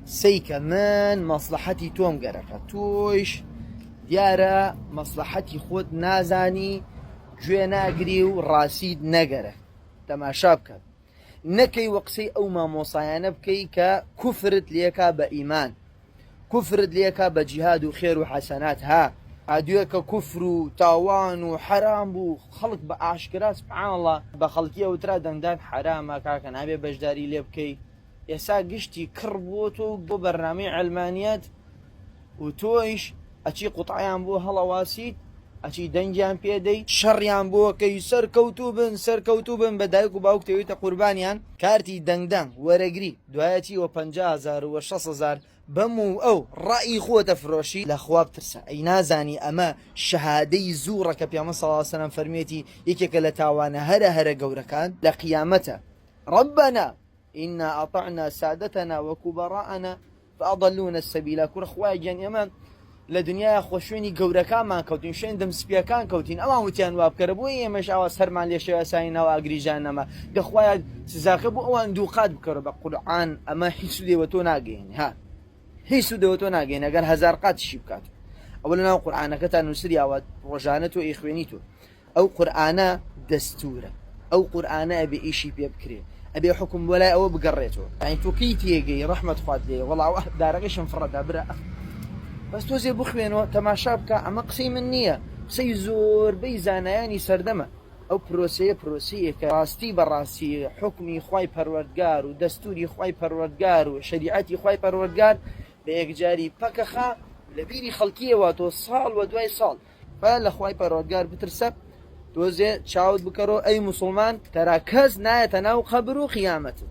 سەیکە من مەسڵەحەتی تۆم گەرەکە تۆیش دیارە مەسڵەحەتی خۆت نازانی گوێ ناگری و ڕاستیت نەگەرە تەماشا بکە نەکەی وە قسەی ئەو مامۆسایانە بکەی کە کوفرت لێکا بە ئیمان کوفرت لێکا بە جیهاد و خێر و حەسەنات ها ئادوێکە کوفر و تاوان و حەرام بوو خەڵک بە ئاشکرا سبحان اللە بە خەڵکی ئەوترا دەنگدان حەرامە کاکە نابێ بەشداری لێ بکەی ئێسا گشتی کڕ بووەتەوە بۆ بەرنامەی عەلمانیەت و تۆیش ئەچی قوتعیان بۆ هەڵەواسیت ئەچی دەنگیان پێدەی شەڕیان بۆ کەی سەرکەوتوو بن سەرکەوتوو بن بە دایک و باوک تەویتە قوربانیان کارتی دەنگدان وەرەگری دوایەتی وە 50000 و 60000 بەم و ئەو ڕئی خۆتە فرۆشی لە خوا بترسە ئەی نازانی ئەمە شەهادەی زوڕە کە پێغەمبەر صلی اللە علیه وسلم فەرمیەتی یەکێکە لە تاوانە هەرە هەرە گەورەکان لە قیامەتە ربنا انا اطعنا سادتنا وکبراءنا فاضلونا السبیل کوڕە خوایە گیان ئێمە لە دنیایا خۆ شوێنی گەورەکانمان کەوتین شوێن دەم سپیەکان کەوتین ئەوان وتیان وا بکەرە بۆ ئێمەش ئاوا سەرمان لێ شێوە سانی ناو ئاگری جەهەنەمە دەخوایە سزاکە بۆ ئەوان دووقات بکەرە بە قورعان ئەمە هیچ سوودێ بە تۆ ناگەیەنێ ها هیچ سوودێ بە تۆ ناگەیەنێ ئەگەر هەزار قاتیشی بکات ئەوە لەناو قورعانەکەتا نووسریاوە ڕۆژانە تۆ ئەیخوێنیت و ئەو قورئانە دەستورە ئەو قورئانە ئەبێ ئیشی پێ بکرێ ئەبێ حوکم بۆ لای ئەوە بگەڕێتەوە یانی تۆ کەی تێگەی ڕەحمەت خوات لێ وەڵا ئەو دارەکەشم فڕەدا برا ئەخ بەس تۆزێ بخوێنەوە تەماشا بکە ئەمە قسەی من نییە قسەی زۆربەی زانایانی سەردەمە ئەو پرۆسەیە پرۆسەیەکە ڕاستی بە ڕاستی حوکمی خوای پەروەردگار و دەستوری خوای پەروەردگار و شەریعەتی خوای پەروەردگار بە یەکجاری پەکەخا لە بیری خەڵکیەوە تۆ ساڵ وە دوای ساڵ با لە خوای پەروەردگار بترسە تۆزێ چاوت بکەرۆ ئەی موسڵمان تەرا کەس نایەتە ناو قەبر و قیامەتت.